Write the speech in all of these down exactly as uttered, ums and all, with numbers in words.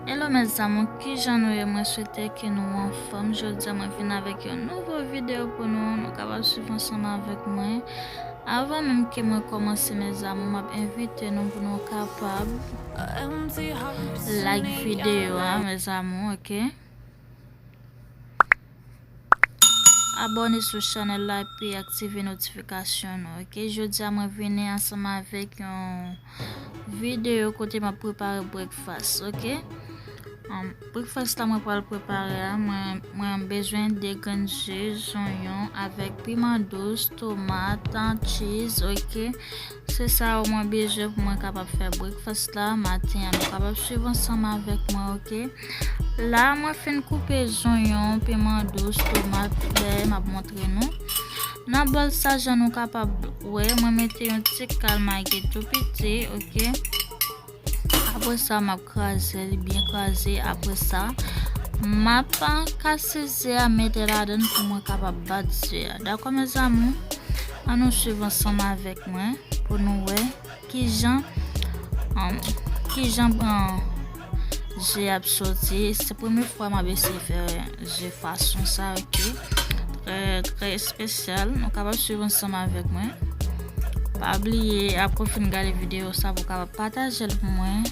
Hello mes amours, kijan nou ye? Mwen swete ke nou anfòm. Jodi a mwen vin avèk yon nouvo videyo pou nou. Nou kapab swiv ansanm avèk mwen. Avan menm ke mwen kòmanse mes amours, m ap envite nou pou nou kapab like videyo a mes amours, ok? Abòne sou chanèl la epi aktive notifikasyon nou, ok? Jodi a mwen vini ansanm avèk yon videyo kote m ap prepare breakfast, ok? Um, breakfast la mwen pral prepare a, mwen, mwen bezwen de grenn ze, zonyon avèk piman dous, tomat, cheese, ok? Se sa yo mwen bezwen pou mwen kapab fè breakfast la maten an. Nou kapab swiv ansanm avèk mwen, ok? La, mwen fin koupe zonyon, piman dous, tomat, lè m ap montre nou. Nan bòl sa, jan nou kapab wè, mwen mete yon ti kal Maggi tou piti, ok? Apre sa, m ap kraze li byen kraze. Apre sa, m ap kase ze a, mete ladan pou mwen kapab bat ze a. Dakò, mes amours? Ann nou swiv ansanm avèk mwen pou nou wè kijan, um, kijan, um, ze ap soti. Se premye fwa m ap eseye fè ze fason sa, ok? Trè, trè espesyal. Nou kapab swiv ansanm avèk mwen. Pa bliye, apre w fin gade videyo sa, pou w kapab pataje l pou mwen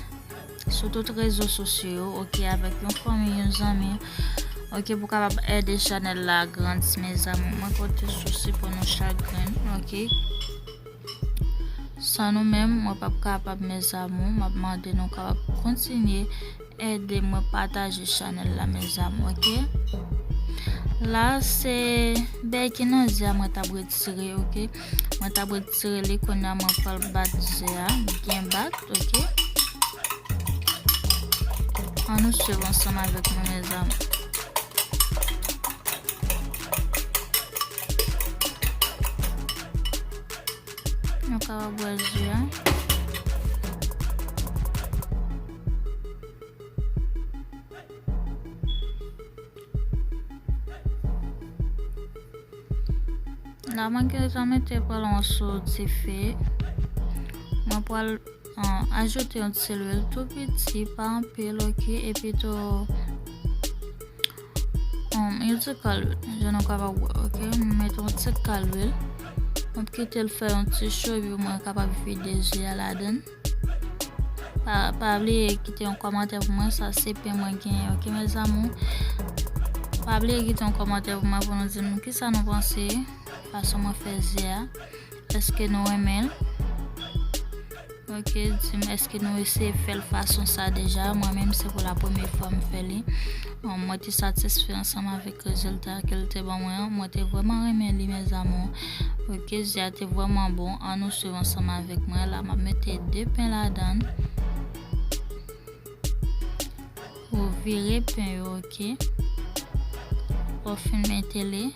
sou tout rezo sosyo yo, ok, avèk yon fanmi, yon zanmi, ok, pou kapab ede chanèl la grandi, mes amours. Mwen konte sou sipò nou chak grenn, ok. San nou menm, mwen p ap kapab, mes amours. M ap mande nou kapab kontinye ede mwen pataje chanèl la, mes amours, ok. La, se bèy ki nan ze a mwen t ap retire, ok. Mwen t ap retire li, kounye a mwen pral bat ze a, byen bat, ok. Ann nou swiv ansanm avèk mwen, mes amours. Nou kapab wè ze a. La, mwen gentan mete pwal mwen sou dife. Mwen pral, uh, ajoute yon ti lwil tou piti, pa anpil, ok? Epi tou, um, yon ti kal lwil, jan nou kapab wè, ok? Mwen mete yon ti kal lwil. Mwen kite l fè yon ti cho, epi mwen kapab vide ze a ladan l. Pa, pa bliye kite yon kòmantè pou mwen, sa se pen mwen genyen, ok, mes amours? Pa bliye kite yon kòmantè pou mwen, pou nou di m kisa nou panse fason mwen fè ze a. Èske nou renmen l? Ok, di m, èske nou eseye fè l fason sa deja? Mwen menm, se pou la premye fwa m fè li. Bon, mwen te satisfè ansanm avèk rezilta ke l te ban mwen an. Mwen te vrèman renmen li, mes amours. Ok, ze a te vrèman bon. Ann nou swiv ansanm avèk mwen. La, m ap mete de pen ladan l. Ou vire pen yo, ok? Ou fin mete li.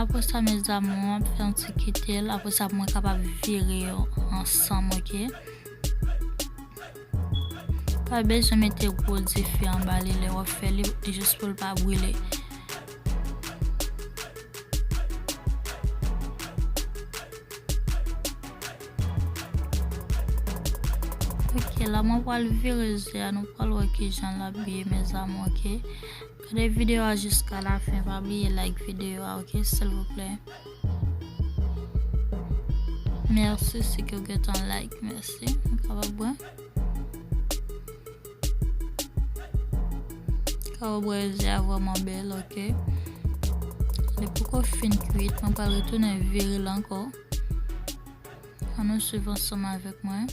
Apre sa, mes amours, m ap fè yon ti kite l. Apre sa, pou mwen kapab vire yo ansanm, ok? Pa bezwen mete gwo dife anba li lè w ap fè li, jis pou l pa brile. Ok, la mwen pral vire ze a, nou pral wè kijan l ap ye, mes amours, ok? Gade videyo a jiska la fen, pa bliye like videyo a, ok, silvouplè. Mèsi, si ke w gentan like, mèsi. Nou kapab wè. Kapab wè ze a vrèman bèl, ok. Li poko fin kwit, mwen pral retounen vire l ankò. Ann nou swiv ansanm avèk mwen.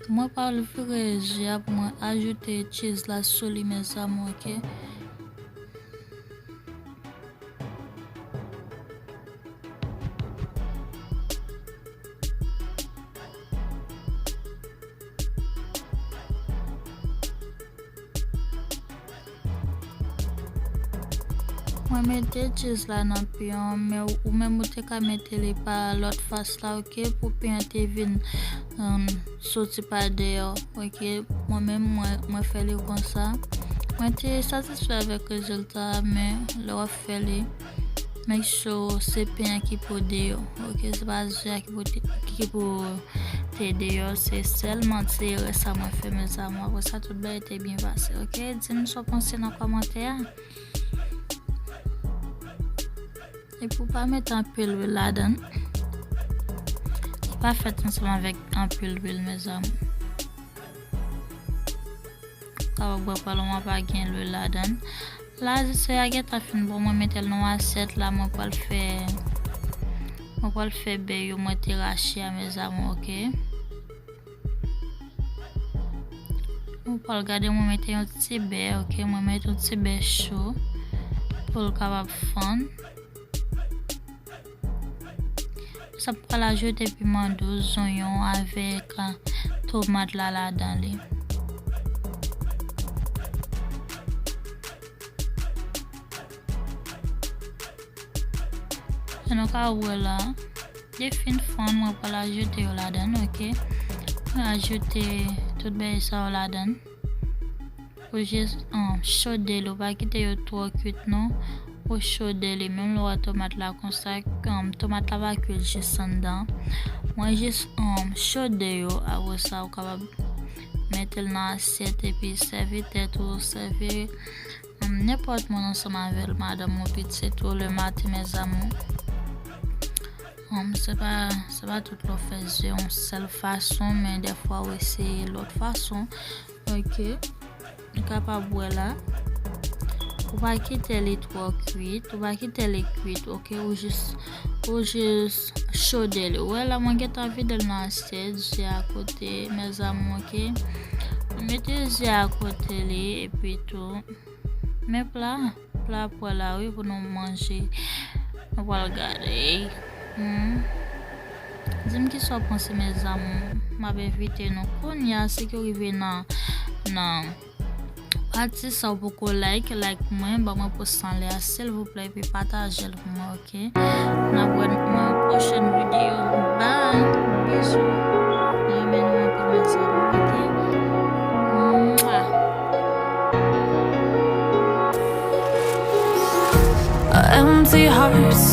Mwen pral vire ze a pou mwen ajoute cheese la sou li, mes amours, ok? Mwen mete cheese la nan pen an, men ou menm ou te ka mete li pa lòt fas la, ok, pou pen an te vin, um, soti pa deyò, ok. Mwen menm, mwen, mwen fè li konsa. Mwen te satisfè avèk rezilta a, men lè w ap fè li, make sure se pen an ki pou deyò, oke? Se pa ze a ki pou te, ki pou te deyò, se sèlman ti erè sa mwen fè, mezanmi. Apre sa, tout bagay te byen pase, oke? Di m sa w panse nan kòmantè a. Epi w pa mete anpil lwil ladan l. Li pa fèt ansanm avèk anpil lwil, mezanmi. Ou kapab wè pòlò mwen pa gen lwil ladan l. La, zis fèy a gentan fin bon, mwen mete l nan yon asyèt la, mwen pral fè, mwen pral fè bè yo mwen te rache a, mezanmi, oke? Ou pral gade mwen mete yon ti bè, oke? Mwen mete yon ti bè cho pou l kapab fann. Sa pral ajoute piman dous, zonyon avèk, ah, tomat la ladan li. Jan nou ka wè la, li fin fann, mwen pral ajoute yo ladan, oke? Mwen ajoute tout bagay sa yo ladan. Ou jis, um, chode li, ou pa kite yo twò kwit non. Ou chode li, menm lè w wè tomat la konsa, um, tomat la pa kwit jis anndan. Mwen jis, um, chode yo, apre sa ou kapab mete l nan asyèt epi sèvi tèt ou, sèvi, um, nenpòt moun ansanm avè l, madanm ou, pitit ou, le maten, mes amours. Um, se pa, se pa tout lè w fè ze yon sèl fason, men dèfwa w eseye lòt fason. Oke. Ou kapab wè la. Ou pa kite li twò kwit, ou pa kite li kwit, oke? Ou jis, ou jis chode li. Ou wè la, mwen gentan vide l nan asyèt, ze a kote, mes amours, oke? Mete ze a kote li, epi tou, men pla, pla pwè la, wi, pou nou manje. Nou pral gade. Hmm. Di m kisa w panse, mes amours. M ap envite nou kounye a, si ke w rive nan, nan pati sa w poko like, like mwen, ban mwen pous anlè a, silvouplè, epi pataje l pou mwen, oke? N ap wè nan yon pwochèn videyo. Bye! Bizou! Mwen renmen nou anpil, mes amours, oke? Mwah! A empty heart's a